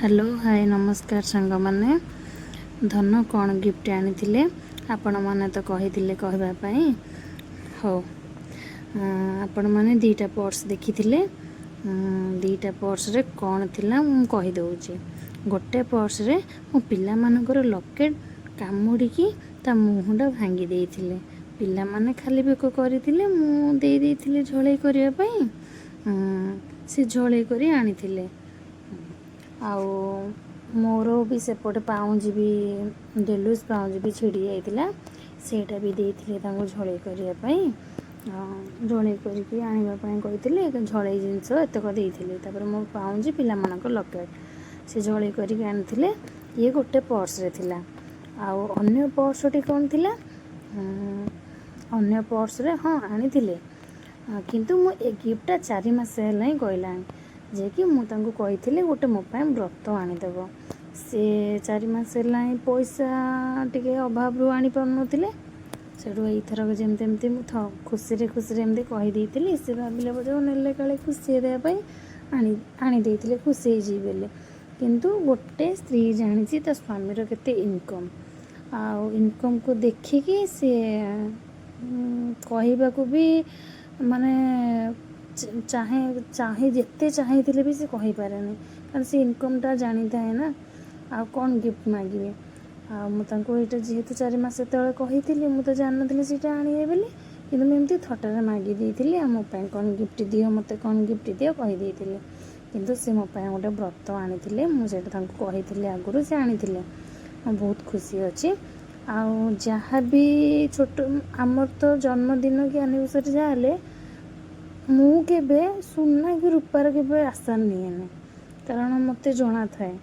Hello, ହାଏ, ନମସ୍କାର ସାଙ୍ଗମାନେ। ଧନ କ'ଣ ଗିଫ୍ଟ ଆଣିଥିଲେ? ଆପଣମାନେ ତ କହିଥିଲେ କହିବା ପାଇଁ। ହଉ, ଆପଣମାନେ ଦୁଇଟା ପର୍ସ ଦେଖିଥିଲେ। ଦୁଇଟା ପର୍ସରେ କ'ଣ ଥିଲା ମୁଁ କହିଦେଉଛି। ଗୋଟେ ପର୍ସରେ ମୋ ପିଲାମାନଙ୍କର ଲକେଟ୍ କାମୁଡ଼ିକି ତା ମୁହଁଟା ଭାଙ୍ଗି ଦେଇଥିଲେ। ପିଲାମାନେ ଖାଲି ବେକ କରିଥିଲେ, ମୁଁ ଦେଇ ଦେଇଥିଲି ଝଳେଇ କରିବା ପାଇଁ। ସେ ଝଳେଇ କରି ଆଣିଥିଲେ। ଆଉ ମୋର ବି ସେପଟେ ପାଉଁଜି ବି, ଡେଲି ୟୁଜ୍ ପାଉଁଜି ବି ଛିଡ଼ି ଯାଇଥିଲା। ସେଇଟା ବି ଦେଇଥିଲେ ତାଙ୍କୁ ଝଳେଇ କରିବା ପାଇଁ। ଝଳେଇ କରିକି ଆଣିବା ପାଇଁ କହିଥିଲେ। ଝଳେଇ ଜିନିଷ ଏତକ ଦେଇଥିଲେ। ତାପରେ ମୋ ପାଉଁଜି, ପିଲାମାନଙ୍କ ଲକେଟ୍ ସେ ଝଳେଇ କରିକି ଆଣିଥିଲେ। ଇଏ ଗୋଟେ ପର୍ସରେ ଥିଲା। ଆଉ ଅନ୍ୟ ପର୍ସଟି କ'ଣ ଥିଲା? ଅନ୍ୟ ପର୍ସରେ ହଁ ଆଣିଥିଲେ, କିନ୍ତୁ ମୁଁ ଏ ଗିଫ୍ଟଟା 4 ମାସ ହେଲା ହିଁ କହିଲାଣି ଯେ କି ମୁଁ ତାଙ୍କୁ କହିଥିଲି ଗୋଟେ ମୋ ପାଇଁ ବ୍ରତ ଆଣିଦେବ। ସେ 4 ମାସ ହେଲାଣି ପଇସା ଟିକେ ଅଭାବରୁ ଆଣିପାରୁନଥିଲେ। ସେଠୁ ଏଇଥରକ ଯେମିତି ଏମିତି ମୁଁ ଖୁସିରେ ଖୁସିରେ ଏମିତି କହିଦେଇଥିଲି। ସେ ଭାବିଲେ ବୋଧେ ନେଲେ କାଳେ ଖୁସି ଦେବା ପାଇଁ ଆଣି ଦେଇଥିଲେ, ଖୁସି ହେଇଯିବି ବୋଲି। କିନ୍ତୁ ଗୋଟେ ସ୍ତ୍ରୀ ଜାଣିଛି ତା ସ୍ୱାମୀର କେତେ ଇନକମ୍, ଆଉ ଇନକମ୍କୁ ଦେଖିକି ସିଏ କହିବାକୁ ବି ମାନେ ଚାହେଁ ଚାହେଁ ଯେତେ ଚାହିଁଥିଲେ ବି ସେ କହିପାରେନି, କାରଣ ସେ ଇନକମ୍ଟା ଜାଣିଥାଏ ନା। ଆଉ କ'ଣ ଗିଫ୍ଟ ମାଗିବେ? ଆଉ ମୁଁ ତାଙ୍କୁ ଏଇଟା ଯେହେତୁ 4 ମାସ ତଳେ କହିଥିଲି, ମୁଁ ତ ଜାଣିନଥିଲି ସେଇଟା ଆଣିବେ ବୋଲି। କିନ୍ତୁ ମୁଁ ଏମିତି ଥଟ୍ଟାରେ ମାଗି ଦେଇଥିଲି, ଆଉ ମୋ ପାଇଁ କ'ଣ ଗିଫ୍ଟ ଦିଅ, ମୋତେ କ'ଣ ଗିଫ୍ଟ ଦିଅ କହିଦେଇଥିଲି। କିନ୍ତୁ ସେ ମୋ ପାଇଁ ଗୋଟେ ବ୍ରତ ଆଣିଥିଲେ। ମୁଁ ସେଇଟା ତାଙ୍କୁ କହିଥିଲି ଆଗରୁ, ସେ ଆଣିଥିଲେ। ମୁଁ ବହୁତ ଖୁସି ଅଛି। ଆଉ ଯାହା ବି ଛୋଟ ଆମର ତ ଜନ୍ମଦିନ କି ଆନିଭର୍ସରୀ ଯାହା ହେଲେ ମୁଁ କେବେ ସୁନା କି ରୂପାର କେବେ ଆଶା ନିଏନି, କାରଣ ମୋତେ ଜଣା ଥାଏ।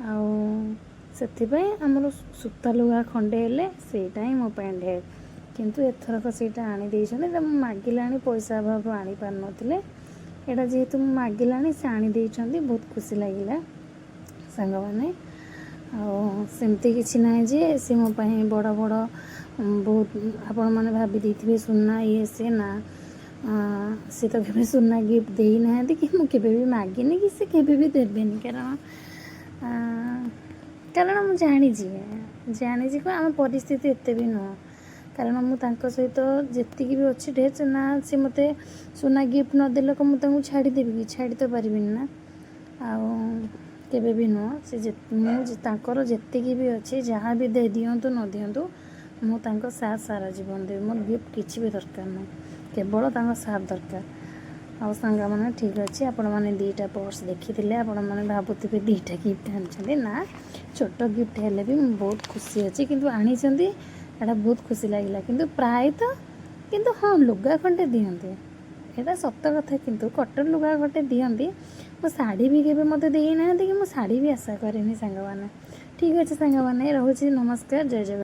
ଆଉ ସେଥିପାଇଁ ଆମର ସୂତା ଲୁଗା ଖଣ୍ଡେ ହେଲେ ସେଇଟା ହିଁ ମୋ ପାଇଁ ଢେର। କିନ୍ତୁ ଏଥରକ ସେଇଟା ଆଣିଦେଇଛନ୍ତି। ଏଇଟା ମୁଁ ମାଗିଲାଣି, ପଇସା ଅଭାବରୁ ଆଣିପାରୁନଥିଲେ। ଏଇଟା ଯେହେତୁ ମୁଁ ମାଗିଲାଣି, ସେ ଆଣିଦେଇଛନ୍ତି, ବହୁତ ଖୁସି ଲାଗିଲା ସାଙ୍ଗମାନେ। ଆଉ ସେମିତି କିଛି ନାହିଁ ଯେ ସେ ମୋ ପାଇଁ ବଡ଼ ବଡ଼ ବହୁତ, ଆପଣମାନେ ଭାବି ଦେଇଥିବେ ସୁନା ଇଏ ସେ। ନା, ସେ ତ କେବେ ସୁନା ଗିଫ୍ଟ ଦେଇନାହାନ୍ତି କି ମୁଁ କେବେ ବି ମାଗିନି କି ସେ କେବେ ବି ଦେବେନି। କାରଣ ମୁଁ ଜାଣିଛି, ଜାଣିଛି କି ଆମ ପରିସ୍ଥିତି ଏତେ ବି ନୁହଁ। କାରଣ ମୁଁ ତାଙ୍କ ସହିତ ଯେତିକି ବି ଅଛି ଢେର ନା। ସେ ମୋତେ ସୁନା ଗିଫ୍ଟ ନଦେଲେ କ'ଣ ମୁଁ ତାଙ୍କୁ ଛାଡ଼ିଦେବି କି? ଛାଡ଼ି ତ ପାରିବିନି ନା। ଆଉ କେବେ ବି ନୁହଁ। ସେ ମୁଁ ତାଙ୍କର ଯେତିକି ବି ଅଛି, ଯାହା ବି ଦେଇ ଦିଅନ୍ତୁ ନ ଦିଅନ୍ତୁ, ମୁଁ ତାଙ୍କ ସାଥ ସାରା ଜୀବନ ଦେବି। ମୋର ଗିଫ୍ଟ କିଛି ବି ଦରକାର ନାହିଁ, କେବଳ ତାଙ୍କ ସାଥ ଦରକାର। ଆଉ ସାଙ୍ଗମାନେ, ଠିକ୍ ଅଛି, ଆପଣମାନେ ଦୁଇଟା ପର୍ସ ଦେଖିଥିଲେ। ଆପଣମାନେ ଭାବୁଥିବେ ଦୁଇଟା ଗିଫ୍ଟ ଆଣିଛନ୍ତି। ନା, ଛୋଟ ଗିଫ୍ଟ ହେଲେ ବି ମୁଁ ବହୁତ ଖୁସି ଅଛି। କିନ୍ତୁ ଆଣିଛନ୍ତି, ଏଇଟା ବହୁତ ଖୁସି ଲାଗିଲା। କିନ୍ତୁ ପ୍ରାୟତଃ କିନ୍ତୁ ହଁ, ଲୁଗା ଖଣ୍ଡେ ଦିଅନ୍ତି, ଏଇଟା ସତ କଥା। କିନ୍ତୁ କଟନ୍ ଲୁଗା ଖଣ୍ଡେ ଦିଅନ୍ତି। ମୋ ଶାଢ଼ୀ ବି କେବେ ମୋତେ ଦେଇନାହାନ୍ତି କି ମୁଁ ଶାଢ଼ୀ ବି ଆଶା କରେନି ସାଙ୍ଗମାନେ। ଠିକ୍ ଅଛି ସାଙ୍ଗମାନେ, ରହୁଛି। ନମସ୍କାର, ଜୟ ଜଗନ୍ନାଥ।